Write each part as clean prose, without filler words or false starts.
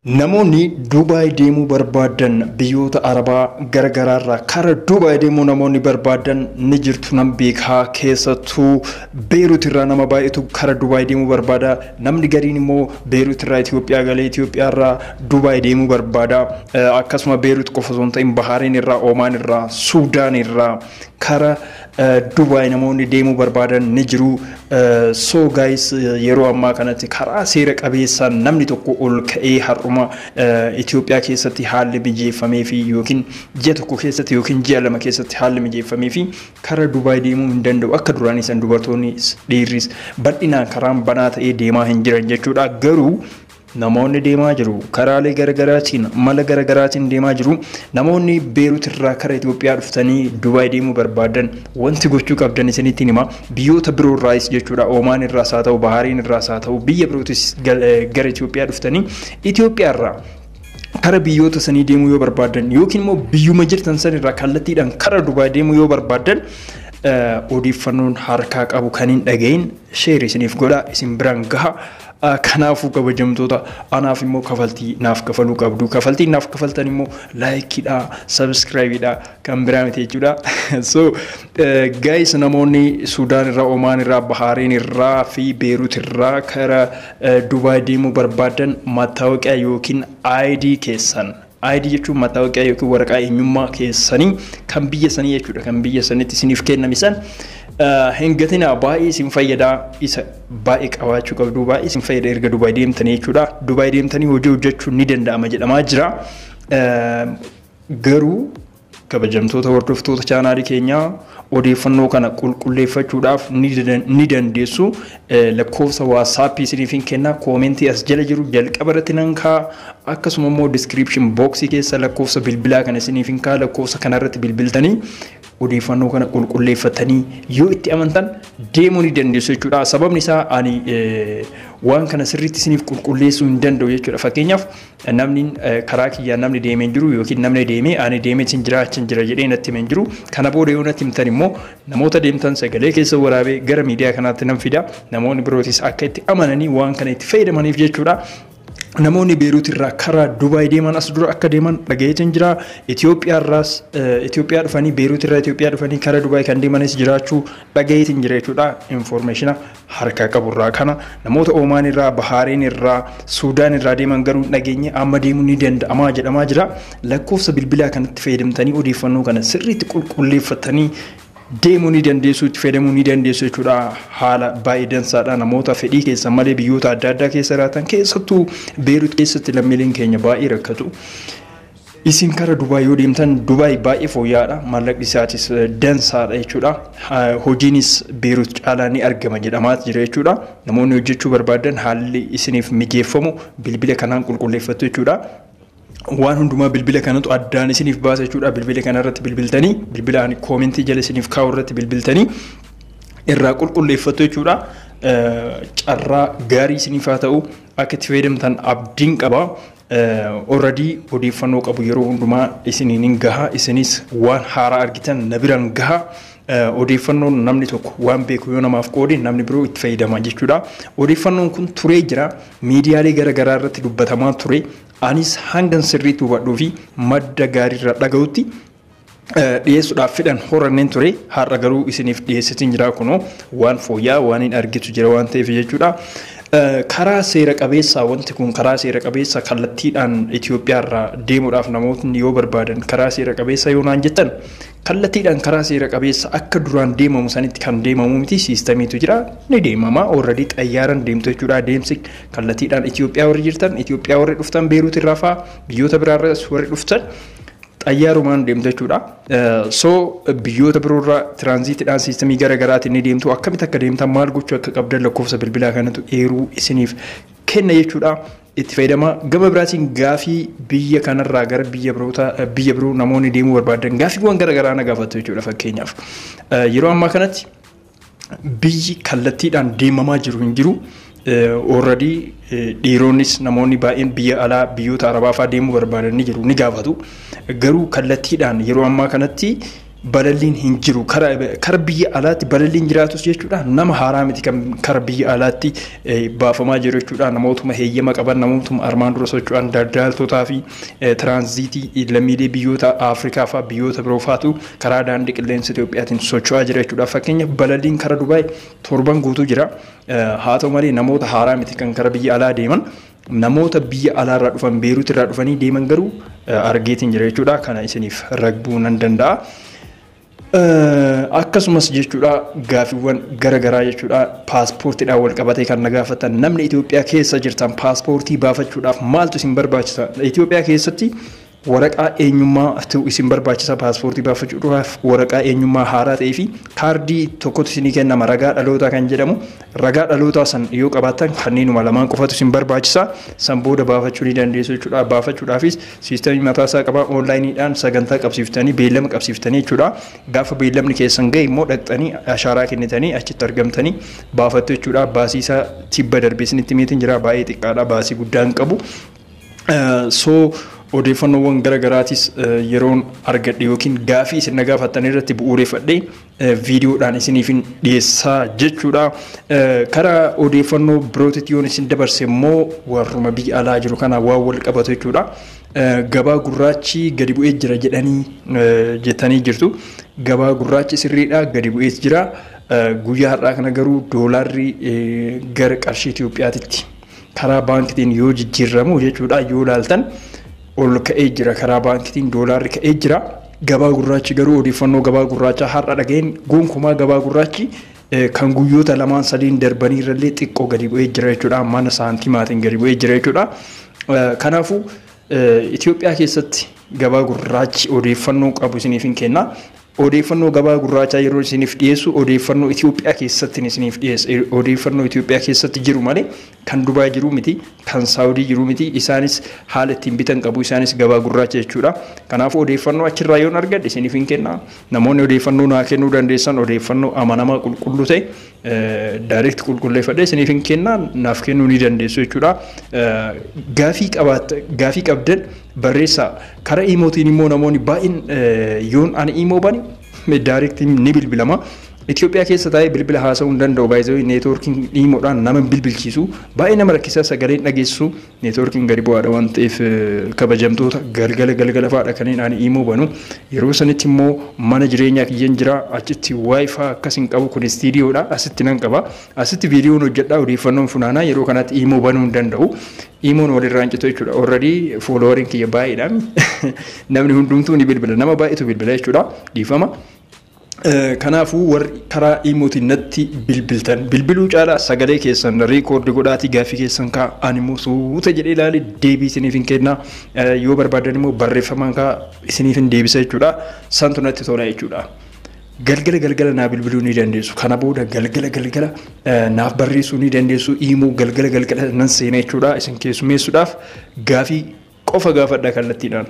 Namoonni Dubaay deemuu barbaadan, biyyoota Arabaa garagaraarraa kara Dubaay deemuu namoonni barbaadan ni jirtu nan beekaa. Keessattuu Beerut irraa nama baay'eetu kara Dubaay deemuu barbaada. Namni gariin immoo Beerut irraa Itoophiyaa galee Itoophiyaa irraa Dubaay deemuu barbaada. Akkasuma Beerut qofa osoo hin ta'in Bahaareen irraa, Oomaan irraa, Suudaan irraa kara Dubaay namoonni deemuu barbaadan ni jiru. So guys, yeroo ammaa kanatti karaa seera qabeessaan namni tokko ol ka'ee har'uma Itoophiyaa keessatti haalli mijeeffamee fi yookiin ji'a tokko keessatti yookiin ji'a 2 keessatti haalli mijeeffamee fi kara Dubaay deemuu hin danda'u. Akka duraanii san dubartoonni dhiirris bal'inaan karaan banaa ta'ee deemaa hin jiran jechuudha. Garuu namoonni deemaa jiru. Karaalee garagaraatiin, mala garagaraatiin deemaa jiru. Namoonni Beerut irraa kara Itoophiyaa dhuftanii Dubaay deemuu barbaadan wanti gochuu qabdan isinittiin hima. Biyyoota biroo irraayis jechuudha. Oomaan irraas haa ta'u, Bahaariin irraas haa ta'u, biyya birootis gara Itoophiyaa dhuftanii Itoophiyaa irraa kara biyyoota sanii deemuu yoo barbaadan yookiin immoo biyyuma jirtan san irraa kallattiidhaan kara Dubaay deemuu yoo barbaadan, odeeffannoon harkaa qabu kan hin dhagahin share isiniif godha, isin biraan gaha. Kanaafuu kabajamtoota, anaaf immoo kafaltii naaf kafaluu qabdu. Kafaltii naaf kafaltan immoo likeiidha, subscribeiidha, kan biraa miti jechuudha. So guys, namoonni Sudaan irraa, Omaan irraa, Bahaariin irraa fi Beerut irraa kara Dubaay deemuu barbaadan mattaawoqiyaa yookiin ID keessan, ID jechuun mattaawoqiyaa yookiin waraqaa eenyummaa keessanii kan biyya sanii jechuudha. Kan biyya sanitti isiniif kenname san hin gatinaa, baay'ee isin fayyadaa. Isa baay'ee qabaachuu qabdu, baay'ee isin fayyada erga Dubaay deemtanii jechuudha. Dubaay deemtanii hojii hojjechuun ni danda'ama jedhamaa jira. Garuu kabajamtoota hordoftoota chaanaalii keenyaa, odeeffannoo kana qulqulleeffachuudhaaf ni dandeessu. Lakkoofsa WhatsAppii isiniif hin kenna. Commentii as jala jiru jalqaba irratti nan kaa'a. Akkasuma immoo description boxii keessa lakkoofsa bilbilaa kana isiniif hin kaa'a. Lakkoofsa kanarratti bilbiltanii odeeffannoo kana qulqulleeffatanii yoo itti amantan deemuu ni dandeessu jechuudha. Sababni isaa ani waan kana sirriitti isiniif qulqulleessuu hin danda'u jechuudha. Fakkeenyaaf, namni karaa kiyyaan namni deemee hin jiru yookiin namni deemee ani deemee sin jira achi jira jedhee natti himee hin jiru. Kana booda yoo natti himtan immoo namoota deemtan sagalee keessa waraabee gara miidiyaa kanaatti nan fida. Namoonni birootis akka itti amananii waan kana itti fayyadamaniif jechuudha. Namoonni Beeruut irraa karaa Dubaay deeman as dura akka deeman dhagayeetiin jira. Itoophiyaa irraas Itoophiyaa dhufanii, Beeruut irraa Itoophiyaa dhufanii karaa Dubaay kan deemanis jiraachuu dhagayeetiin jira jechuudha. Information harkaa qaburraa kana. Namoota Oomaan irraa, Bahaareen irraa, Suudaan irraa deeman garuu hin dhageenye. Amma deemuun ni danda'amaa jedhamaa jira. Lakkoofsa bilbilaa kanatti fayyadamtanii odeeffannoo kana sirriitti qulqulleeffatanii deemuu ni dandeessu, itti fayyadamuu ni dandeessu jechuudha. Haala baay'ee dansaadha. Namoota fedhii keessan malee biyyoota adda addaa keessa jiraatan, keessattuu Beerut keessatti lammiileen keenya baay'ee rakkatu. Isin kara Dubaay yoo deemtan Dubaay baay'ee fooyya'aadha. Maallaqni isaatis dansaadha jechuudha. Hojiinis Beerut caalaa ni argama jedhamaa jira jechuudha. Namoonni hojjechuu barbaadan haalli isiniif mijeeffamu bilbila kanaan qulqulleeffattu jechuudha. Waan hundumaa bilbila kanatu addaan isiniif baasa jechuudha. Bilbila kanarratti bilbiltanii, bilbila ani commentii jala isiniif kaa'u irratti bilbiltanii irraa qulqulleeffattu jechuudha. Carraa gaarii isiniif haa ta'u, akka itti fayyadamtan abdiin qaba. Already odeeffannoo qabu yeroo hundumaa isiniin hin gaha. Isinis waan haaraa argitan na biraan gaha. Odeeffannoon namni tokko waan beeku yoo namaaf qoode namni biroo itti fayyadama jechuudha. Odeeffannoon kun turee jira. Miidiyaalee garaagaraa irratti dubbatamaa ture. Anis hangan sirriitti hubadhuu fi madda gaariirraa dhaga'utti dhiyeessuudhaaf fedhan horanneen ture. Har'a garuu isiniif dhiyeessitiin jira, kunoo waan fooyya'aa waan hin argitu jira waan ta'eef jechuudha. Karaa seera qabeessaa, wanti kun karaa seera qabeessa kallattiidhaan Itoophiyaarraa deemuudhaaf namootni yoo barbaadan, karaa seera qabeessa yoo naan jettan, kallattiidhaan karaa seera qabeessa akka duraan deemamu sanitti kan deemamu miti. Systemiitu jira, ni deemama. Already xayyaaran deemtu jechuudha. Deemsi kallattiidhaan Itoophiyaa warri jirtan, Itoophiyaa warri dhuftan, Beeruut irraa fa'aa biyyoota biraarras warri dhuftan xayyaarumaan deemtu jechuudha. So biyyoota biroorraa transitiidhaan systemii gara garaatiin ni deemtu. Akkamitti akka deemtan, maal gochuu akka qabdan lakkoofsa bilbilaa kanatu eeruu isiniif kenna jechuudha. Itti fayyadama. Gama biraatiin gaafii biyya kanarraa gara biyya biroota biyya biroo namoonni deemuu barbaadan gaafiiwwan gara garaa na gaafatu jechuudha. Fakkeenyaaf, yeroo ammaa kanatti biyyi kallattiidhaan deemamaa jiru hin jiru. Already dhiironnis namoonni baay'een biyya alaa biyyoota arabaa fa'aa deemuu barbaadan ni jiru, ni gaafatu. Garuu kallattiidhaan yeroo ammaa kanatti Balalliin hin jiru. Kara biyya alaatti balalliin jiraatus jechuudha, nama haaraa miti kan kara biyya alaatti baafamaa jiru jechuudha. Namootuma heeyyama qaban, namootuma armaan dura socho'an, daldaltootaa fi tiraanziitii lammiilee biyyoota Afrikaa fa'aa, biyyoota biroo fa'aatu karaa daandii qilleensa Itiyoophiyaatiin socho'aa jira jechuudha. Fakkeenyaaf, balalliin kara Dubaay torban guutuu jira. Haa ta'u malee, namoota haaraa miti kan kara biyya alaa deeman. Namoota biyya alaarraa dhufan, Beeruut irraa dhufanii deeman garuu argeetiin jira jechuudha. Kana isiniif ragbuu nan danda'a. Akkasumas jechuudha, gaafiiwwan gara garaa jechuudha, paaspoortiidhaan wal qabatee kan na gaafatan, namni Itoophiyaa keessa jirtan paaspoortii baafachuudhaaf maaltu isin barbaachisa? Itoophiyaa keessatti waraqaa eenyummaa isin barbaachisa. Paaspoortii baafachuudhaaf waraqaa eenyummaa haaraa ta'ee fi kaardii tokkotu isinii kennama, ragaa dhalootaa kan jedhamu. Ragaa dhalootaa san yoo qabaattan, kanneenuma lamaan qofatu isin barbaachisa. San booda baafachuu ni dandeessu jechuudha. Baafachuudhaafis siistamii mataa isaa qaba. Onlaayiniidhaan sagantaa qabsiiftanii, beellama qabsiiftanii jechuudha. Gaafa beellamni keessan ga'e immoo dhaqxanii ashaaraa kennitanii achitti argamtanii baafattu jechuudha. Baasii isaa tibba darbee isinitti miitiin jira, baay'ee xiqqaadha, baasii guddaa hin qabu. So odeeffannoowwan gara garaatis yeroon argadhe yookiin gaafii isin na gaafattan irratti bu'uureffadhee viidiyoodhaan isiniif dhiyeessaa jechuudha. Karaa odeeffannoo birootitti yoon isin dabarse immoo, warruma biyya alaa jiru kana waan wal qabatu jechuudha. Gabaa gurraachi gadi bu'ee jira jedhanii jettanii jirtu. Gabaa gurraachi sirriidha, gadi bu'ee jira. Guyyaa har'aa kana garuu doolaarri gara qarshii Itoophiyaatitti karaa baankitiin yoo jijjiiramu jechuudha, yoo ilaaltan ol ka'ee jira, karaa baankitiin doolaarri ka'ee jira. Gabaa gurraachi garuu, odeeffannoo gabaa gurraachaa har'a dhageen, gonkumaa gabaa gurraachi kan guyyoota lamaan sadiin darbanii irrallee xiqqoo gadi bu'ee jira jechuudha. Mana saantimaatiin gadi bu'ee jira jechuudha. Kanaafuu Itoophiyaa keessatti gabaa gurraachi odeeffannoo qabu isiniif hin kenna. Odeeffannoo gabaa gurraachaa yeroo isiniif dhiyeessu, odeeffannoo Itoophiyaa keessatti isiniif dhiyeessa. Odeeffannoo Itoophiyaa keessatti jiru malee kan Dubaay jiru miti, kan Saawudii jiru miti. Isaanis haala ittiin bitan qabu, isaanis gabaa gurraacha jechuudha. Kanaafuu odeeffannoo achirraa yoon argadhe isiniif hin kenna. Namoonni odeeffannoo naa kennuu dandeessan, odeeffannoo amanamaa qulqulluu ta'e direct qulqulleeffadhee isiniif hin kenna, naaf kennuu ni dandeessu jechuudha. Gaafii qabdan barreessaa. Karaa iimootiin immoo namoonni baay'een yoon ani iimoo bane direct ni bilbilama. Itoophiyaa keessa taa'ee bilbila haasa'uu hin danda'u. Baay'ee neetwoorkiin dhiimoodhaan nama bilbilchiisu, baay'ee nama rakkisaa, sagaleen dhageessisu, neetwoorkiin gadi bu'aadha waan ta'eef, kabajamtoota, galgala galgala fa'aadha kanneen ani iimoo banu. Yeroo sanitti immoo mana jireenyaa kiyyan jira, achitti WiFi akkas hin qabu. Kun istiidiyoodha, asitti nan qaba. Asitti viidiyoon hojjedhaa, odeeffannoon funaanaa, yeroo kanatti iimoo banuu hin danda'u. Iimoon walirraa hin citu jechuudha. Already followeriin kiyya baay'eedha. Namni hundumtuu ni bilbila. Nama baay'eetu bilbila jechuudha. Dhiifama. Kanaafuu warri karaa iimootiin natti bilbiltan, bilbiluu caalaa sagalee keessan record godhaatii gaaffii keessan kaa, ani immoo suuta jedhee ilaali deebii isiniif hin kennaa. Yoo barbaadan immoo barreeffamaan kaa, isiniif hin deebisa jechuudha. Santu natti tola jechuudha. Galgala galgala naa bilbiluu ni dandeessu. Kana booda galgala galgala naaf barreessuu ni dandeessu. Iimoo galgala galgala nan seena jechuudha. Isin keessummeessuudhaaf gaafii qofa gaafadha kallattiidhaan.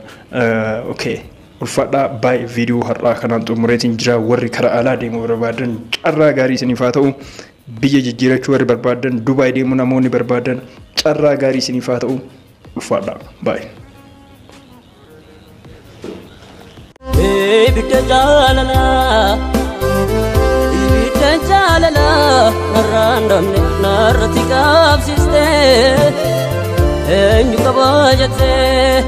Okay. Ulfaadhaa, baay'ee viidiyoo har'aa kanaan xumureetiin jira. Warri karaa alaa deemuu barbaadan carraa gaarii isiniif haa ta'u. Biyya jijjiirachuu warri barbaadan, Dubaay deemuu namoonni barbaadan, carraa gaarii isiniif haa ta'u. Ulfaadhaa, baay'ee. Ibidda jaalalaa, ibidda jaalalaa narraan dhabne narratti qabsiiste, eenyu qabaa jettee.